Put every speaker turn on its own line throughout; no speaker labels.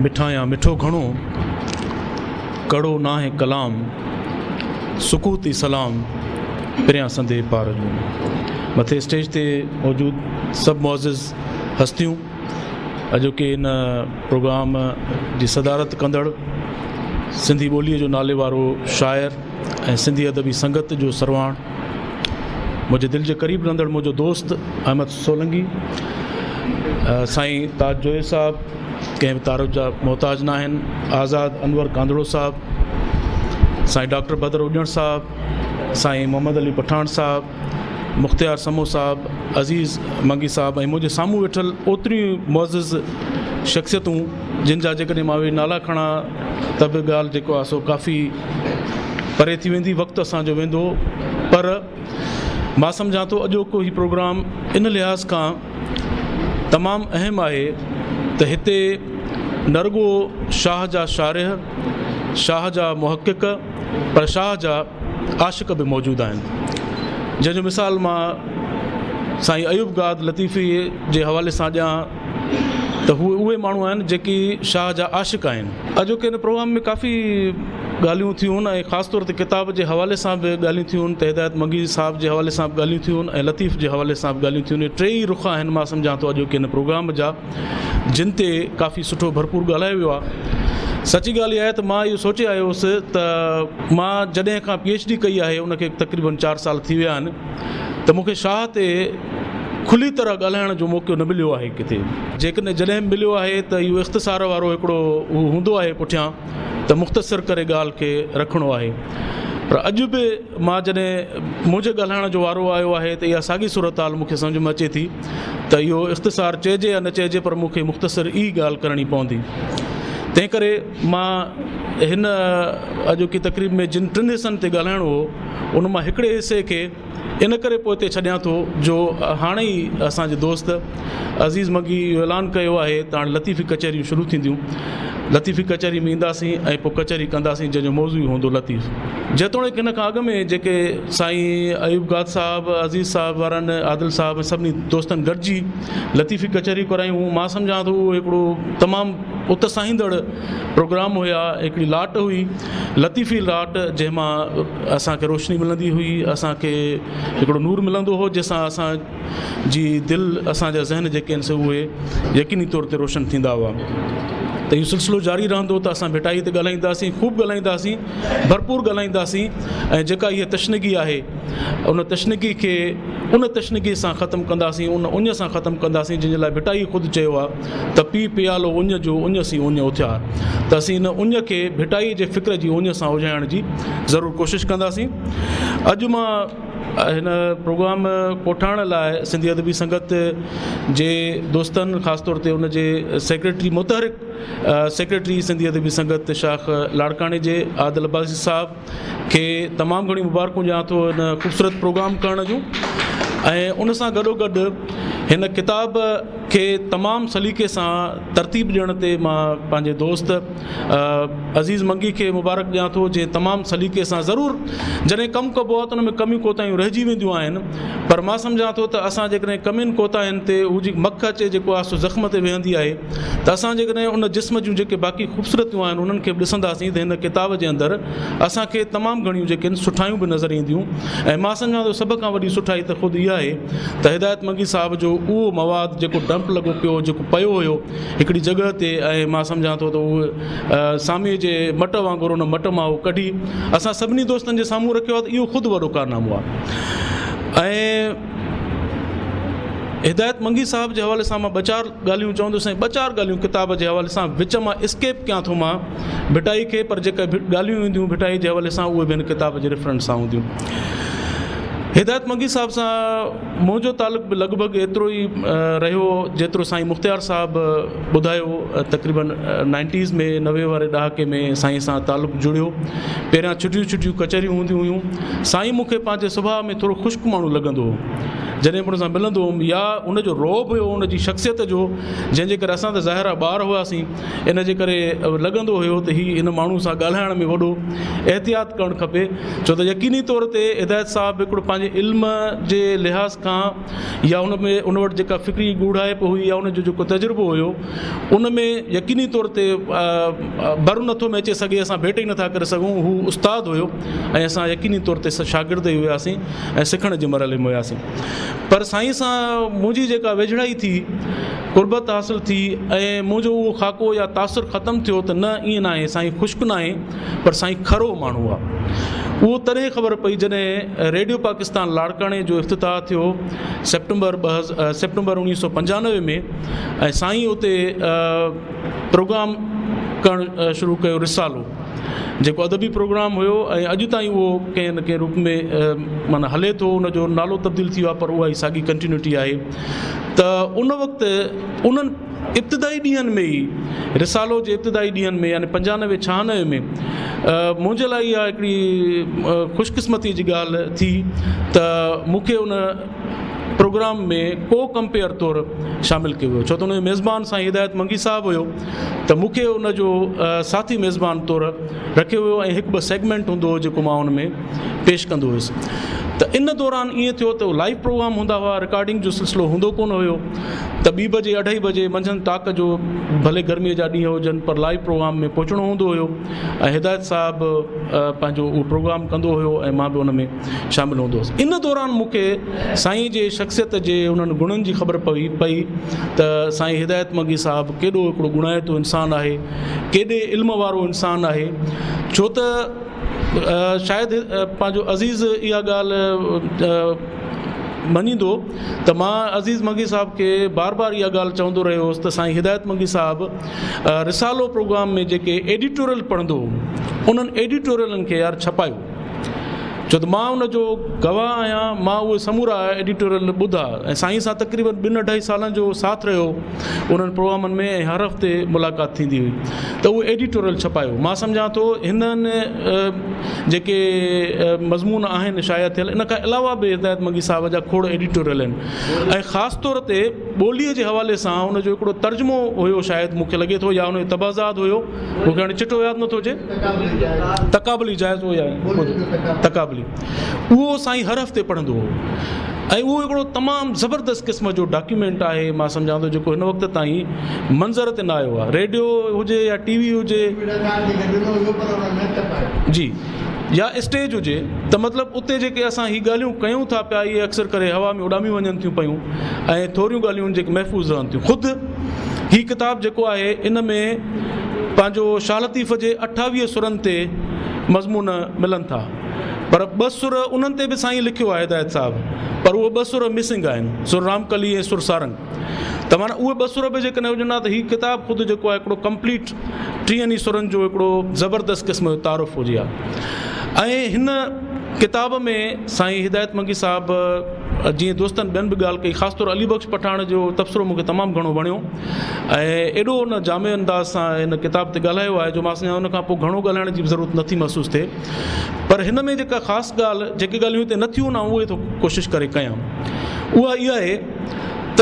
مٺايان مٺو گهڻو، ڪڙو ناهي ڪلام، سڪوت ئي سلام، پريان سندي پار جون. مٿي اسٽيج تي موجود سڀ معزز هستيون، اڄوڪي هن پروگرام جي صدارت ڪندڙ سنڌي ٻوليء جو نالي وارو شاعر ۽ سنڌي ادبي سنگت جو سرواڻ، منهنجي دل جي قريب رهندڙ منهنجو دوست احمد سولنگي، سائين تاج جويي صاحب ڪنهن به تعارف جا محتاج نه آهن، آزاد انور ڪانڌڙو صاحب، سائين ڊاڪٽر بدر اڄڻ صاحب، سائين محمد علي پٺاڻ صاحب، مختيار سمون صاحب، عزيز منگي صاحب ۽ منهنجي سامهون ويٺل اوتريون ئي معزز شخصيتون جن جا جيڪڏهن مان اهي نالا کڻان ته به ڳالهه جيڪو آهي سو ڪافي پري ٿي ويندي، وقت اسان جو ويندو پر مان سمجهان ٿو اڄوڪو هي پروگرام ان لحاظ کان تمام اهم آهي ته هتي نه رڳو شاهه جا شارح، شاهه جا محقق پر شاهه جا عاشق به موجود آهن جنهن جو مثال مان سائين ايوب گاد لطيفي جي حوالي سان ڏيان ته هو اهي ماڻهو آهن جيڪي شاهه جا عاشق آهن. اڄوڪي هن پروگرام ۾ ڪافي ڳالهيون ٿيون ۽ خاص طور تي ڪتاب جي حوالي سان به ڳالهيون ٿيون ته هدايت منگي صاحب جي حوالي سان به ڳالهيون ٿيون ۽ لطيف جي حوالي سان به ڳالهيون ٿيون اهي ٽيئي رخ آهن مان سمجهان ٿو اڄوڪي هن پروگرام جا جن تي ڪافي سٺو ڀرپور ڳالهايو ويو آهي سچي ڳالهه اها آهي ته مان اهو سوچي آيو هوس ته مان جڏهن کان پي ايڇ ڊي ڪئي آهي ان کي تقريبن چار سال ٿي ويا آهن ته مون کي شاهه تي کلي طرح ڳالهائڻ جو موقعو نه مليو آهي ڪٿي جيڪڏهن جڏهن به مليو آهي ته اهو اختصار وارو هڪڙو هو هوندو آهي پٺيان ته مختصر ڪري ڳالهه کي رکڻو آهي پر اڄ به مان جڏهن منهنجي ڳالهائڻ جو وارو آيو آهي ته اها ساڳي صورتحال مون کي سمجهه ۾ اچي ٿي ته اهو اختصار چئجي يا نه چئجي پر مون کي مختصر ئي ڳالهه ڪرڻي پوندي تنهن ڪري مان هن اڄوڪي تقريب ۾ جن ٽن حصن تي ڳالهائڻو هو ان مان هڪڙي حصي کي ان ڪري پوئتي ڇڏيان ٿو جو هاڻي ئي اسان جي دوست عزيز منگي اهو اعلان ڪيو آهي ته هاڻي لطيفي ڪچهريون شروع ٿينديون. لطيفي ڪچهري ۾ اينداسين ۽ پوء ڪچهري ڪنداسين جنهن جو موضوع ئي هوندو لطيف. جيتوڻيڪ هن کان اڳ ۾ جيڪي سائين ايوب گاد صاحب، عزيز صاحب وارن، عادل صاحب ۽ سڀني دوستن گڏجي لطيفي ڪچهريون ڪرايون هيون مان سمجهان ٿو اهو هڪڙو تمام اتساهيندڙ پروگرام هيا هڪڙي لاٽ هئي لطيفي لاٽ جنهن مان اسان کي روشني ملندي هئي، اسان کي هڪڙو نور ملندو هو، جنهن سان اسان جي دل، اسان جا ذهن جيڪي آهن سي اهي يقيني طور تي روشن ٿيندا هئا. ته اهو سلسلو جاري رهندو ته اسان ڀٽائيء تي ڳالهائينداسين، خوب ڳالهائينداسين، ڀرپور ڳالهائينداسين ۽ جيڪا هيء تشنگي آهي، ان تشنگي کي ان تشنگي سان ختم ڪنداسين، ان اڃ سان ختم ڪنداسين، جنهن جي لاء ڀٽائيء خود چيو آهي. ته پي پيالو اڃ جو اڃ سين اڃ اٿيار ته اسين ان اڃ کي ڀٽائي جي فڪر جي اڃ سان اجهائڻ جي ضرور ڪوشش ڪنداسين. اڄ مان هن پروگرام ڪوٺائڻ لاء سنڌي ادبي سنگت جي دوستن خاص طور تي ان جي سيڪريٽري متحرڪ سيڪريٽري سنڌي ادبي سنگت شاخ لاڙڪاڻي جي عادل عباسي صاحب کي تمام گهڻيون مبارڪون ڏيان ٿو هن خوبصورت پروگرام ڪرڻ جون ۽ ان سان گڏو گڏ هن ڪتاب کي تمام سليقي سان ترتيب ڏيڻ تي مان پنهنجي دوست عزيز منگي کي مبارڪ ڏيان ٿو جنهن تمام سليقي سان ضرور جڏهن ڪم ڪبو آهي ته ان ۾ ڪميون ڪوتاهيون رهجي وينديون آهن پر مان سمجهان ٿو ته اسان جيڪڏهن ڪمين ڪوتاهين تي هو جي مک اچي جيڪو آهي سو زخم تي ويهندي آهي ته اسان جيڪڏهن ان جسم جون جيڪي باقي خوبصورتيون آهن انهن کي به ڏسنداسين ته هن ڪتاب جي اندر اسان کي تمام گهڻيون جيڪي آهن سٺايون به نظر اينديون ۽ مان سمجهان ٿو سڀ کان وڏي سٺائي ته خود اها آهي ته هدايت منگي صاحب جو اهو مواد جيڪو ڊمپ لڳو پيو جيڪو پيو هيو هڪڙي جڳهه تي ۽ مان سمجهان ٿو ته اهو ساميء جي مٽ وانگر ان مٽ مان اهو ڪڍي اسان سڀني دوستن جي سامهون رکيو آهي ته اهو خود وڏو ڪارنامو آهي ۽ هدايت منگي صاحب جي حوالي سان مان ٻه چار ڳالهيون چوندس ۽ ٻه چار ڳالهيون ڪتاب جي حوالي سان وچ مان اسڪيپ ڪيان ٿو مان ڀٽائي کي پر جيڪا ڳالهيون اينديون ڀٽائي جي حوالي سان اهي به هن ڪتاب جي ريفرنس سان هونديون. هدايت منگي صاحب سان منهنجو تعلق به لڳ ڀڳ ايترو ئي رهيو جيترو سائين مختيار صاحب ٻڌايو تقريبن نائنٽيز ۾ 90 واري ڏهاڪي ۾ سائين سان تعلق جڙيو پهريان ڇٽيون ڇٽيون ڪچهريون هونديون هيون سائين مون کي پنهنجي سڀاء ۾ ٿورو خشڪ ماڻهو لڳندو هو جڏهن به ان سان ملندو هوم يا ان جو رعب هيو ان جي شخصيت جو جنهن جي ڪري اسان ته ظاهر آهي ٻار هئاسين ان جي ڪري لڳندو هيو ته هي ان ماڻهو سان ڳالهائڻ ۾ وڏو احتياط ڪرڻ کپي ڇو ته يقيني طور تي هدايت صاحب هڪڙو پنهنجي. پنهنجي علم جي لحاظ کان يا ان ۾ ان وٽ جيڪا فڪري ڳوڙهائپ هئي يا ان جو جيڪو تجربو هيو ان ۾ يقيني طور تي بر نٿو ۾ اچي سگهي اسان ڀيٽ ئي نٿا ڪري سگهون هو استاد هيو ۽ اسان يقيني طور تي شاگرد ئي هياسين ۽ سکڻ جي مرحلي ۾ هياسين پر سائين سان منهنجي جيڪا ويجهڙائي ٿي قربت حاصل ٿي ۽ منهنجو اهو خاڪو يا تاثر ختم ٿيو ته نه ائين ناهي سائين خشڪ ناهي پر سائين کرو ماڻهو آ اهو تڏهن خبر پئي جڏهن ريڊيو پاڪستان لاڙڪاڻي جو افتتاح ٿيو سيپٽمبر ٻه سيپٽمبر اوڻيهه سو پنجانوي ۾ ۽ سائين اتي پروگرام ڪرڻ شروع ڪيو رسالو جيڪو ادبي پروگرام هيو ۽ اڄ تائين اهو ڪنهن نه ڪنهن روپ ۾ معنيٰ هلي ٿو ان جو نالو تبديل ٿي ويو آهي پر اها ئي ساڳي ڪنٽينيوٽي آهي ته ان وقت انهن ابتدائي ڏينهن ۾ ئي رسالو جي ابتدائي ڏينهن ۾ يعني پنجانوي ڇهانوي ۾ منهنجي لاء اها هڪڙي خوش قسمتي جي ڳالهه ٿي ته مون کي ان پروگرام ۾ ڪو ڪمپيئر طور شامل ڪيو ويو ڇو ته ان جو ميزبان سائين هدايت منگي صاحب هيو ته مون کي ان جو ساٿي ميزبان طور رکيو ويو ۽ هڪ ٻه سيگمينٽ هوندو هو جيڪو مان ان ۾ پيش ڪندو هيس ته ان دوران ائين ٿيو ته لائيو پروگرام هوندا هئا رڪارڊنگ جو سلسلو هوندو ڪونه هيو ته ٻي بجي اڍائي بجي منجهند ٽاڪ جو ڀلي گرمي جا ڏينهن هجن پر لائيو پروگرام ۾ پهچڻو هوندو هيو ۽ هدايت صاحب پنهنجو اهو پروگرام ڪندو هيو ۽ مان به ان ۾ شامل هوندو هوس. ان دوران مون کي سائين جي شخصيت جي انهن گڻن جي خبر پئي پئي ته سائين هدايت منگي صاحب ڪيڏو هڪڙو گڻائتو انسان آهي، ڪيڏي علم وارو انسان آهي، ڇو ته شايد پنهنجو عزيز اها ڳالهه مڃيندو ته مان عزيز منگي صاحب کي بار بار اها ڳالهه چوندو رهيو هوس ته سائين هدايت منگي صاحب رسالو پروگرام ۾ جيڪي ايڊيٽوريل پڙهندو هو انهن ايڊيٽوريلن کي يار ڇپايو. ڇو ته مان ان جو گواهه آهيان، مان اهي سمورا ايڊيٽوريل ٻڌا ۽ سائين سان تقريبن ٻن اڍائي سالن جو ساٿ رهيو انهن پروگرامن ۾ ۽ هر هفتي ملاقات ٿيندي هئي ته اهي ايڊيٽوريل ڇپايو مان سمجهان ٿو هنن جيڪي مضمون آهن شايع ٿيل ان کان علاوه به هدايت منگي صاحب جا کوڙ ايڊيٽوريل آهن ۽ خاص طور تي ٻوليء جي حوالي سان ان جو هڪڙو ترجمو هيو شايد مون کي لڳي ٿو يا ان جو طبعزاد هيو مون کي هاڻي چٽو ياد نٿو اچي تقابلي جائزو يا تقابلي اهو سائين هر هفتي پڙهندو هو ۽ اهو هڪڙو تمام زبردست قسم جو ڊاڪيومينٽ آهي مان سمجهان ٿو جيڪو هن وقت تائين منظر تي نه آيو آهي ريڊيو هجي يا ٽي وي هجي جي يا اسٽيج هجي ته مطلب اتي جيڪي اسان هي ڳالهيون ڪيون ٿا پيا اهي اڪثر ڪري هوا ۾ اڏامي وڃن ٿيون پيون ۽ ٿوريون ڳالهيون جيڪي محفوظ رهن ٿيون خود هي ڪتاب جيڪو آهي ان ۾ پنهنجو شاهه لطيف جي اٺاويهه سرن تي مضمون ملن ٿا پر ٻه سر انهن تي به سائين لکيو آهي هدايت صاحب پر اهي ٻه سر مسنگ آهن سر رامڪلي ۽ سر سارنگ ته معنيٰ اهي ٻه سر به جيڪڏهن هجن ها ته هي ڪتاب خود جيڪو آهي هڪڙو ڪمپليٽ ٽيهن ئي سرن جو هڪڙو زبردست قسم جو تعارف هجي ها ۽ هن ڪتاب ۾ سائين هدايت منگي صاحب جيئن دوستن ٻين به ڳالهه ڪئي خاص طور علي بخش پٺاڻ جو تبصرو مون کي تمام گهڻو وڻيو ۽ ايڏو ان جامع انداز سان هن ڪتاب تي ڳالهايو آهي جو مان سمجهان ان کان پوء گهڻو ڳالهائڻ جي به ضرورت نٿي محسوس ٿئي پر هن ۾ جيڪا خاص ڳالهه جيڪي ڳالهيون هتي نه ٿيون آئون اهي ٿو ڪوشش ڪري ڪيان اها اها آهي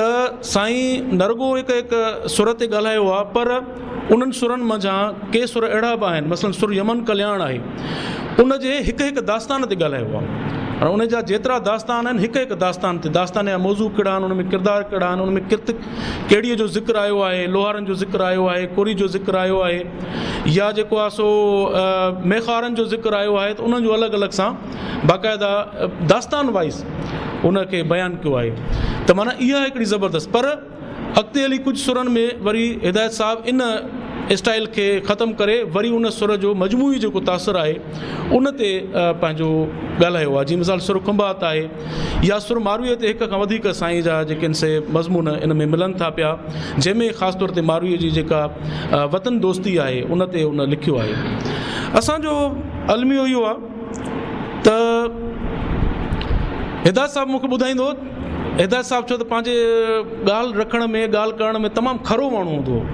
ته سائين نه رڳو هڪ هڪ سر تي ڳالهايو آهي پر انهن سرن منجهان ڪي سر اهڙا به آهن مثلاً سر يمن ڪلياڻ آهي ان جي هڪ هڪ داستان تي ڳالهايو آهي ۽ ان جا جيترا داستان آهن هڪ هڪ داستان تي داستان جا موضوع ڪهڙا آهن ان ۾ ڪردار ڪهڙا آهن ان ۾ ڪرت ڪهڙي جو ذڪر آيو آهي لوهارن جو ذڪر آيو آهي ڪوري جو ذڪر آيو آهي يا جيڪو آهي سو ميخارن جو ذڪر آيو آهي ته انهن جو الڳ الڳ سان باقاعده داستان وائز ان کي بيان ڪيو آهي ته معنيٰ اها هڪڙي زبردست پر اڳتي هلي ڪجهه سرن ۾ وري هدايت صاحب ان اسٽائيل کي ختم ڪري وري ان سر جو مجموعي جيڪو تاثر آهي ان تي پنهنجو ڳالهايو آهي جيئن مثال سر کنڀات آهي يا سر مارويء تي هڪ کان وڌيڪ سائين جا جيڪي آهن سي مضمون ان ۾ ملن ٿا پيا جنهن ۾ خاص طور تي مارويء جي جيڪا وطن دوستي آهي ان تي ان لکيو آهي اسان جو الميو اهو آهي ته هدايت صاحب مون کي ٻڌائيندو هو هدايت صاحب ڇو ته پنهنجي ڳالهه رکڻ ۾ ڳالهه ڪرڻ ۾ تمام کرو ماڻهو هوندو هو.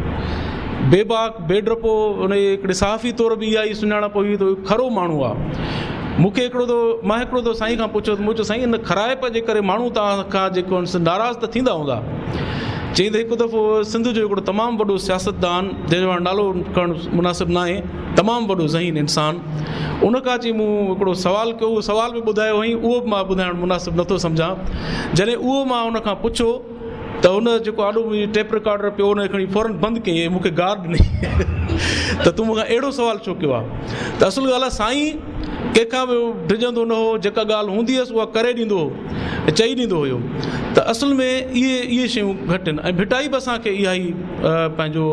بيباڪ، بي ڊپو، ان جي هڪڙي صحافي طور به اها ئي سڃاڻپ هئي ته هو کرو ماڻهو آهي. مون کي هڪڙو دفعو مان هڪڙو دفعو سائين کان پڇيو ته مون چيو سائين ان کرائپ جي ڪري ماڻهو توهان کان جيڪو آهن سو ناراض ته ٿيندا هوندا. چيائين ته هڪ دفعو سنڌ جو هڪڙو تمام وڏو سياستدان جنهن جو هاڻ نالو کڻڻ مناسب ناهي تمام وڏو ذهين انسان ان کان اچي مون هڪڙو سوال ڪيو اهو سوال به ٻڌايو هئائين اهو به مان ٻڌائڻ مناسب نٿو سمجهان جڏهن اهو مان ان کان پڇيو ته ان جيڪو آڏو منهنجي ٽيپ رڪارڊر پيو ان کي کڻي فورن بند ڪيائين ۽ مون کي گار ڏني ته تون مون کان اهڙو سوال ڇو ڪيو آهي ته اصل ڳالهه آهي سائين ڪنهن کان به ڊڄندو نه هو جيڪا ڳالهه هوندي هيس اها ڪري ڏيندو هو ۽ چئي ڏيندو هيو ته اصل ۾ اهي اهي شيون گهٽ آهن ۽ ڀٽائي به اسان کي اها ئي پنهنجو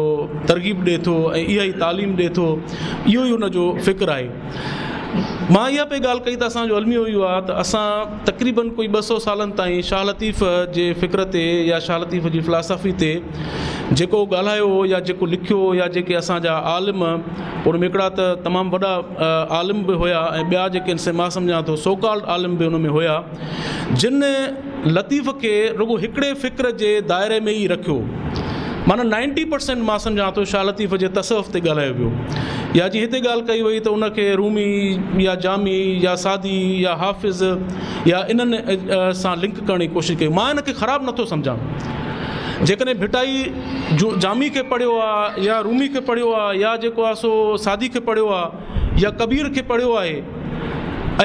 ترغيب ڏئي ٿو ۽ اها ئي تعليم ڏئي ٿو اهو ئي ان جو فڪر آهي مان اها پئي ڳالهه ڪئي ته اسان جو الميو اهو آهي ته اسان تقريبن ڪوئي 200 سالن تائين شاهه لطيف جي فڪر تي يا شاهه لطيف جي فلاسافي تي جيڪو ڳالهايو يا جيڪو لکيو يا جيڪي اسان جا عالم ان ۾ هڪڙا ته تمام وڏا عالم به هيا ۽ ٻيا جيڪي آهن سي مان سمجهان ٿو سو ڪالڊ عالم به ان ۾ هيا جن لطيف کي رڳو هڪڙي فڪر جي دائري ۾ ئي رکيو معنيٰ نائنٽي پرسنٽ مان سمجهان ٿو شاهه لطيف جي تصوف تي ڳالهايو ويو يا جي هتي ڳالهه ڪئي وئي ته ان کي رومي يا جامي يا سعدي يا حافظ يا انهن سان لنڪ ڪرڻ جي ڪوشش ڪئي مان ان کي خراب نٿو سمجهان جيڪڏهن ڀٽائي جو جامي کي پڙهيو آ يا رومي کي پڙهيو آ يا جيڪو آ سو سعدي کي پڙهيو آ يا ڪبير کي پڙهيو آهي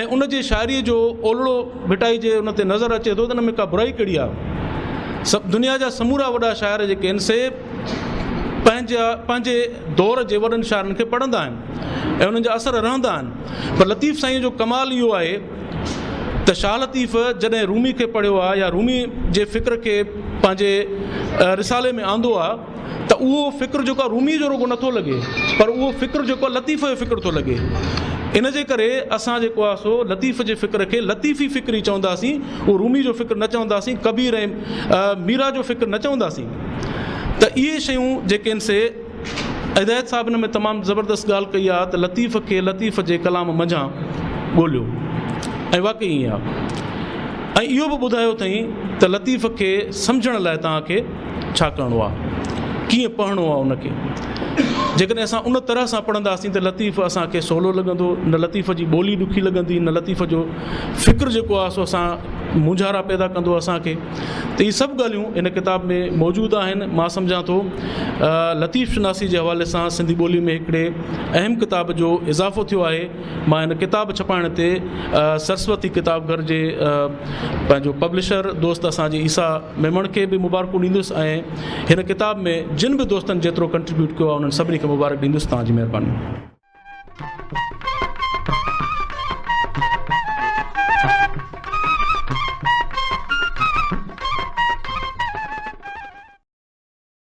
۽ ان جي شاعريء جو اولڙو ڀٽائي جي ان تي نظر اچي ٿو ته ان ۾ ڪا برائي ڪهڙي آ سڀ دنيا جا سمورا وڏا شاعر جيڪي آهن سي پنهنجا پنهنجي دور جي وڏن شاعرن کي پڙهندا آهن ۽ انهن جا اثر رهندا آهن پر لطيف سائينء جو ڪمال اهو آهي ته شاهه لطيف جڏهن رومي کي پڙهيو آهي يا رومي جي فڪر کي پنهنجي رسالي ۾ آندو آهي ته اهو فڪر جيڪو آهي رومي جو رڳو نٿو لڳي پر اهو فڪر جيڪو آهي لطيف جو فڪر ٿو لڳي ان جي ڪري اسان جيڪو آهي سو لطيف جي فڪر کي لطيفي فڪر ئي چونداسين اهو رومي جو فڪر نه چونداسين ڪبير ۽ ميرا جو فڪر نه چونداسين ته اهي شيون جيڪي آهن سي هدايت صاحب ان ۾ تمام زبردست ڳالهه ڪئي آهي ته لطيف کي لطيف جي ڪلام منجهان ڳوليو ۽ واقعي ائين آهي ۽ اهو به ٻڌايو اٿئين ته لطيف کي سمجهڻ لاء توهان کي ڇا ڪرڻو آهي ڪيئن پڙهڻو آهي ان کي جيڪڏهن اسان ان طرح سان پڙهنداسين ته لطيف اسان کي سولو لڳندو نه لطيف جي ٻولي ڏکي لڳندي نه لطيف جو فڪر جيڪو آهي سو اسان مونجهارا پيدا ڪندو اسان کي ته اهي سڀ ڳالهيون هن ڪتاب ۾ موجود آهن. مان سمجهان ٿو لطيف شناسي جي حوالي سان سنڌي ٻولي ۾ هڪڙي اهم ڪتاب جو اضافو ٿيو آهي. مان هن ڪتاب ڇپائڻ تي سرسوتي ڪتاب گهر جي پنهنجو پبلشر دوست اسان جي عيسيٰ ميمڻ کي به مبارڪون ڏيندس ۽ هن ڪتاب ۾ جن به دوستن جيترو ڪنٽريبيوٽ ڪيو آهي انهن سڀني کي مبارڪ ڏيندس. توهان جي مهرباني.